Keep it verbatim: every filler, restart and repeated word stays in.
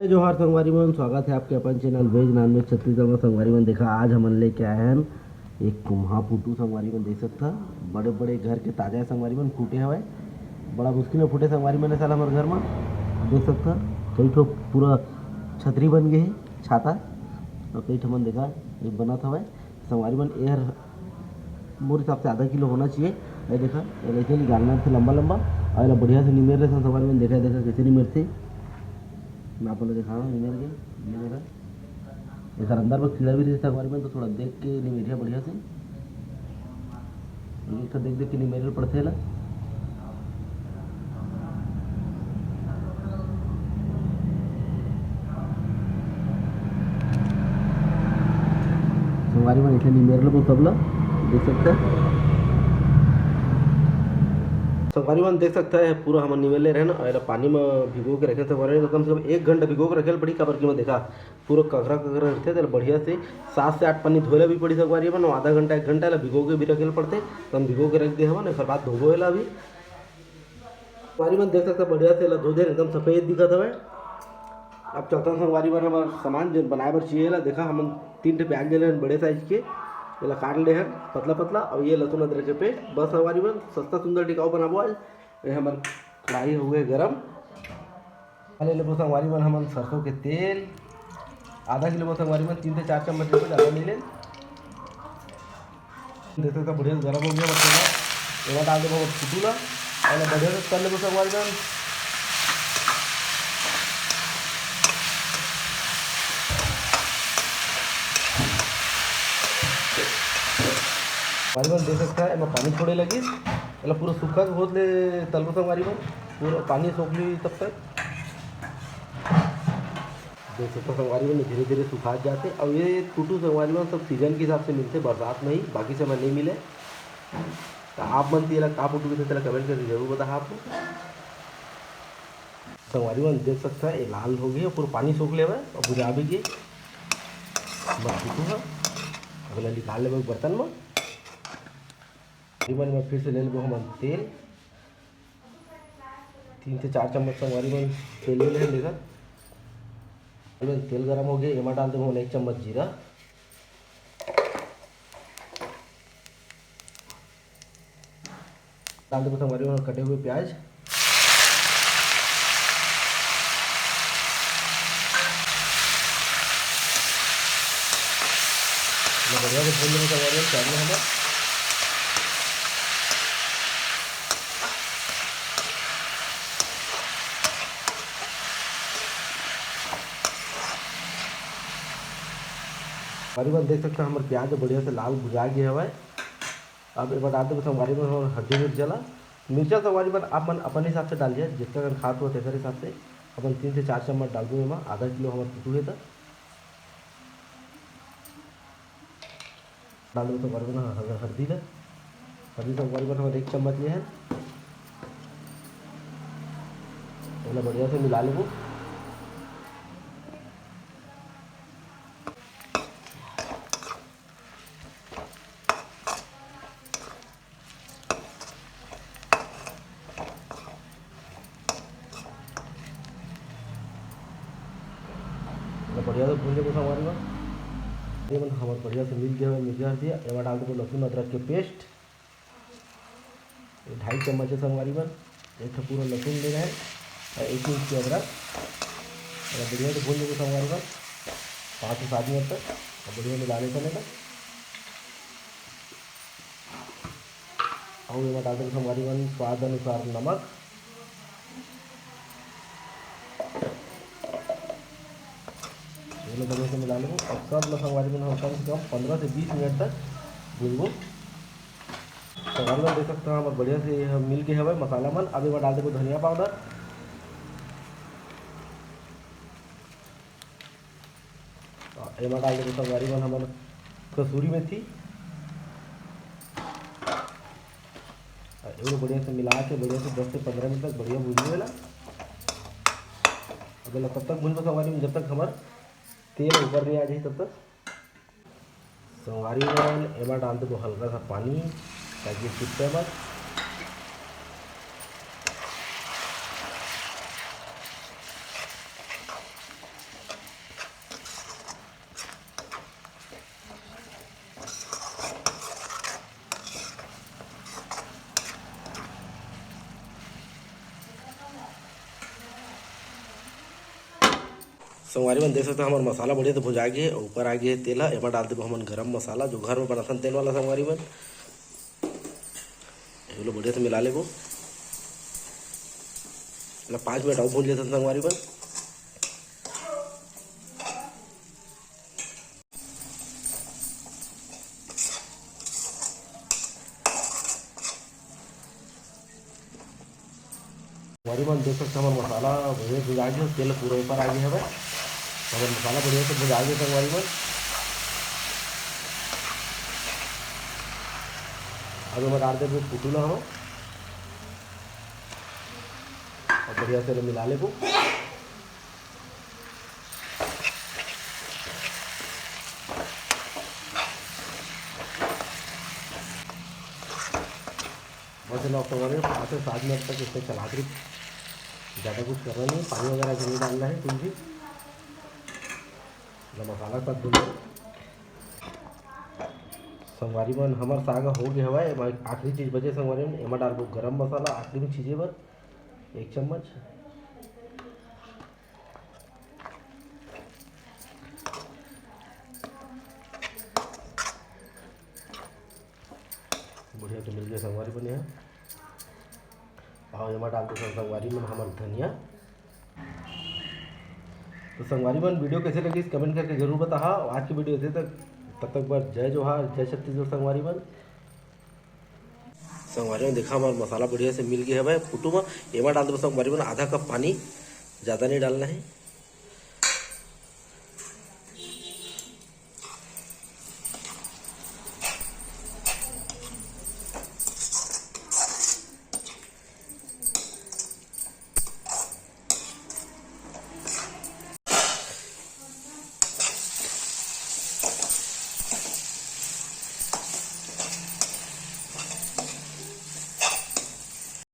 जोहार संगवारी मन, स्वागत है आपके अपन channel veg non veg Chhattisgarh में। संगवारी मन, देखा, आज हमन लेके आए हैं एक कुम्हा पुटू। संगवारी मन देख सकता, बड़े बड़े घर के ताजा है संगवारी मन, फूटे हवय। बड़ा मुश्किल में फूटे संगवारी मन, साल हमारे घर में देख सकता, कई ठो पूरा छतरी बन गए है, छाता, और कई ठो मन देखा ये बनत हवय। संगवारी मन, एहर मोर हिसाब से आधा किलो होना चाहिए। ये देखा, ये ऐसे निकालना है लंबा लंबा, और ये बढ़िया से निमेर ले संगवारी मन। देखा, देखा कैसे निमेरथे, मैं आप लोग दिखा रहा हूँ निमेर के। ये देखा, एकर अंदर में कीड़ा भी रहिथे संगवारी मन, तो थोड़ा देख के निमेरिया बढ़िया से। एक ठो देख देख के निमेरे पड़थे एला। संगवारी मन, इसे निमेर लेबो तब ला देख सकता है। संगवारी मन देख सकता है, पूरा हमन निमेर ले रहे ना, और एला पानी में भिगो के रखे। संगवारी मन, कम से कम एक घंटा भिगो के रखे ल पड़ी, काबर कि मैं देखा पूरा ककरा ककरा रहिथे, तेला बढ़िया से सात से आठ पानी धोए ला भी पड़ी संगवारी मन, आधा घंटा एक घंटा ला भिगो के भी रखे ल पड़थे। तो हम भिगो के रख दे हवन, एकर बाद धोबो एला अभी। संगवारी मन देख सकता, बढ़िया से एला धो दे, एकदम सफेद दिखत हवय। अब चलथन संगवारी मन, हमर सामान जो बनाए बर चाहिए ला, देखा, हमन तीन ठे प्याज ले लेन बड़े साइज के, एला काट ले हन पतला पतला, और ये लहसुन अदरक के पेस्ट। बस संगवारी मन, सस्ता सुंदर टिकाऊ बनाबो आज। ये हमर कढ़ाई हो गए गरम। ले लेबो संगवारी मन हमन सरसों के तेल, आधा किलो में संगवारी मन तीन से चार चम्मच लेबो, ज़्यादा नहीं ले। देख सकता, बढ़िया से गरम हो गया बस तेला। एमा डाल देबो हमर फुटू ला, एला बढ़िया से तल लेबो संगवारी मन। संगवारी मन देख सकता है, एमा पानी छोड़े लगी, एला पूरा सूखा के होत ले तलबो संगवारी मन, पूरा पानी सोख ली तब तक। देख सकता संगवारी मन, धीरे धीरे सुखात जाथे। और ये पुटू संगवारी मन सब सीजन के हिसाब से मिलथे, बरसात में ही, बाकी समय नहीं मिले। तो आप मन तेला का पुटू कहिथे, तेला कमेंट करके जरूर बताहा आप लोग। संगवारी मन देख सकता है, ये लाल हो गई, पूरा पानी सोख लेवे और बुझा भी गई। बस पुटू है, अब एला निकाल लेवे एक बर्तन में। संगवारी मन, मैं फिर से ले लेबो हमन तेल, तीन से चार चम्मच संगवारी मन तेल ले लेहन। देखा, संगवारी मन तेल गरम हो गया, एमा डाल देबो हमन एक चम्मच जीरा, डाल देबो संगवारी मन कटे हुए प्याज। बढ़िया से भून लेंगे संगवारी मन प्याज में हमन। संगवारी मन देख सकता, हमर प्याज बढ़िया से लाल भुजा गए हवय। अब एमा डाल देबो संगवारी मन हमर हरदी मिर्चा ला। मिर्चा संगवारी मन आप मन अपन हिसाब से डालिए, जितना कन खात हो तेकर हिसाब से। अपन तीन से चार चम्मच डालबो एमा, आधा किलो हमर पुटू हे त। डाल देबो संगवारी मन हर-, हरदी ला। हरदी संगवारी मन हमर एक चम्मच ले हे। एला बढ़िया से मिला लेबो। बढ़िया से भून लेबो संगवारी मन। ये मन हमर बढ़िया से मिल गया है, मिर्चा हरदी। एमा डाल देबो लहसुन अदरक के पेस्ट, ये ढाई चम्मच है संगवारी मन। एक ठो पूरा लहसुन ले रहे हैं और एक इंच के अदरक। और बढ़िया से भून लेबो संगवारी मन, पाँच से सात मिनट तक। और बढ़िया मिला लेते हैं। अउ एमा डाल देबो संगवारी मन स्वाद अनुसार नमक। ये लो बढ़िया से मिला लेबो। अब सब ला संगवारी मन हम कम से कम पंद्रह से बीस मिनट तक भूनबो। संगवारी मन देख सकत हव हमर बढ़िया से ये ह मिल गे हवय मसाला मन। अब एमा डाल देबो धनिया पाउडर। एमा डाल देबो संगवारी मन हमन कसूरी मेथी। एमा बढ़िया से मिला के बढ़िया से दस से पंद्रह मिनट तक बढ़िया भूनबो एला। अब एला तब तक भूनबो संगवारी मन, जब तक हमर तेल ऊपर नहीं आ जाही तब तक। संगवारी मन, एमा डाल देबो हल्का सा पानी, ताकि चिपके मत। संगवारी मन देख सकत हो, हमर मसाला बढ़िया से भुंजा गे हे। ऊपर आ गे हे तेल ह, एमा डाल देबो हमन गरम मसाला, जो घर में बनाथन तेल वाला। संगवारी मन, एलो बढ़िया से मिला लेबो। एला पाँच मिनट अउ भूंज लेथन संगवारी मन। संगवारी मन देख सकत हो, हमर मसाला बढ़िया भुंजा गे हे, तेल पूरा ऊपर आ गे हवय। हमर मसाला बढ़िया से भुंजा गे हे संगवारी मन। अब एमा डाल देबो पुटुला ह, अउ बढ़िया से एला मिला लेबो। बस एला संगवारी पाँच से सात मिनट तक इसमें चलात रही, ज़्यादा कुछ करना नहीं, पानी वगैरह भी नहीं डालना है कुछ भी। एला मसाला के साथ भूंजो। संगवारी मन, हमर साग हो गे हवय। एमा आखिरी चीज बचे संगवारी मन, एमा डालबो गरम मसाला, आखिरी में छीजे बर एक चम्मच। बढ़िया तो मिल गया संगवारी मन यहाँ। और एमा डाल देथन संगवारी मन हमर धनिया। तो संगवारी मन, वीडियो कैसे लगी, कमेंट करके जरूर बताहा। आज की वीडियो इतने तक, तब तक बर जय जोहार, जय छत्तीसगढ़ संगवारी मन। संगवारी मन देखा, हमार मसाला बढ़िया से मिल गया हवय। पुटू में एमा डाल देबो संगवारी मन आधा कप पानी, ज़्यादा नहीं डालना है।